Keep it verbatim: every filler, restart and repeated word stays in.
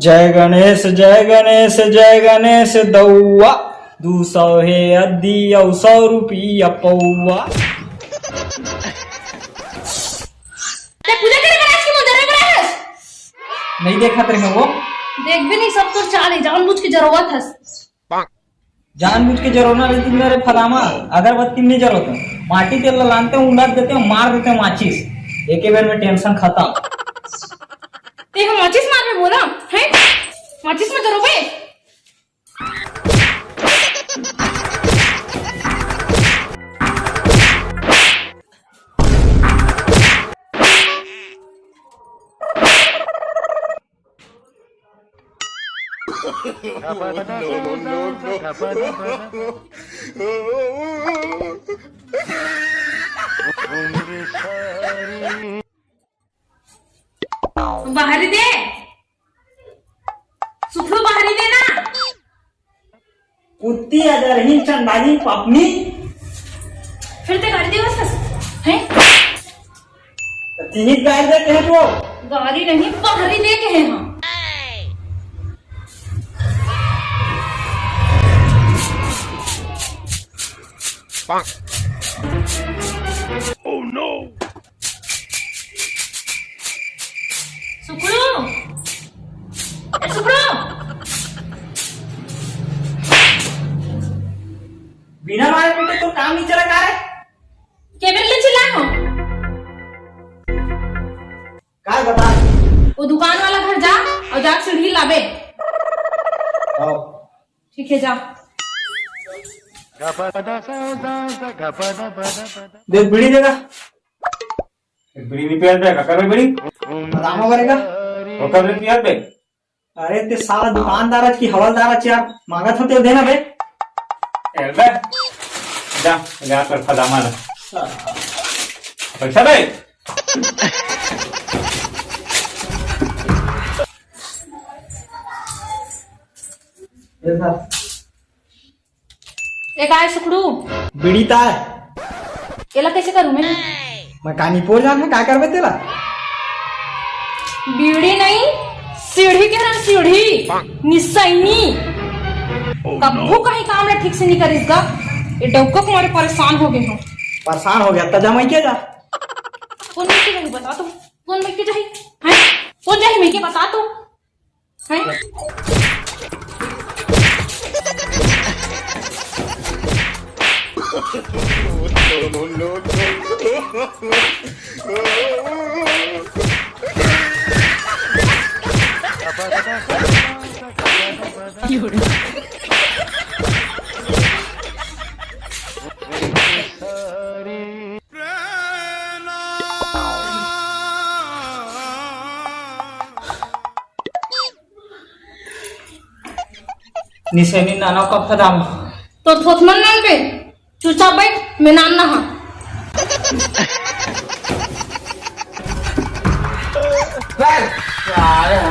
जय गणेश, जय गणेश, जय गणेश दउआ। दू सौ हे अद्दी अउ सौ रुपया पौआ। ते पूजा करे बर आज के मोर जरे बर आए हस? नहीं देखत रहे वो। देख भी नहीं, सब तोर चाल है, जानबूझ के जरोवत हस। जानबूझ के जरोना रहितिस ना रे फदामा, अगरबत्ती नहीं जरोत। माटी तेल ला लानते, उलट देते, मार देते माचिस। एके बेर में tension खतम। ते हम माचिस मारबे बोला, हैं? माचिस में जरोबे? बाहरी दे, सुखरू बाहरी दे ना। कुत्ती अगर ही चंडाली पपनी। फिर ते गारी देवत हस, हैं? त तिही गारी दे के हे तो। गारी नहीं, पहरी दे के हे हम। Oh no! सुकड़ू, ए सुकड़ू। बिना मारे पीटे तो काम नहीं चला का रे? के बेर ले चिल्ला हो? का बता? वो दुकान वाला घर जा और जा सीढ़ी लाबे। आओ। ठीक है, जा। दे बीड़ी देगा। एक बीड़ी नहीं पिया दे, का करबे बीड़ी? आराम करेगा। वो कर ले पिया दे। अरे ते साला दुकानदार आज की हवलदार आज यार, मांगत होते हो देना बे। ए बे, जा, जा कर फदामा ला। पैसा दे। ये सर। एक आय सुकड़ू। बीड़ी ताय। एला कैसे करूं मैं? मैं कानी पोर जान है, का करबे तेला? बीड़ी नहीं, सीढ़ी के रहा, सीढ़ी। निसैनी। कभू कहीं काम ला ठीक से नहीं करिस गा। ये डौका को मारे परेशान हो गए हूँ। परेशान हो गया, त जमाई के जा। कौन में के जाही बता तो? कौन में के जाही? हैं? कौन जाही में के बता तो? हैं? निसैनी नाना का फदाम। तो थोथमन नान बे, चुपचाप बैठ, मैं नान ना हा।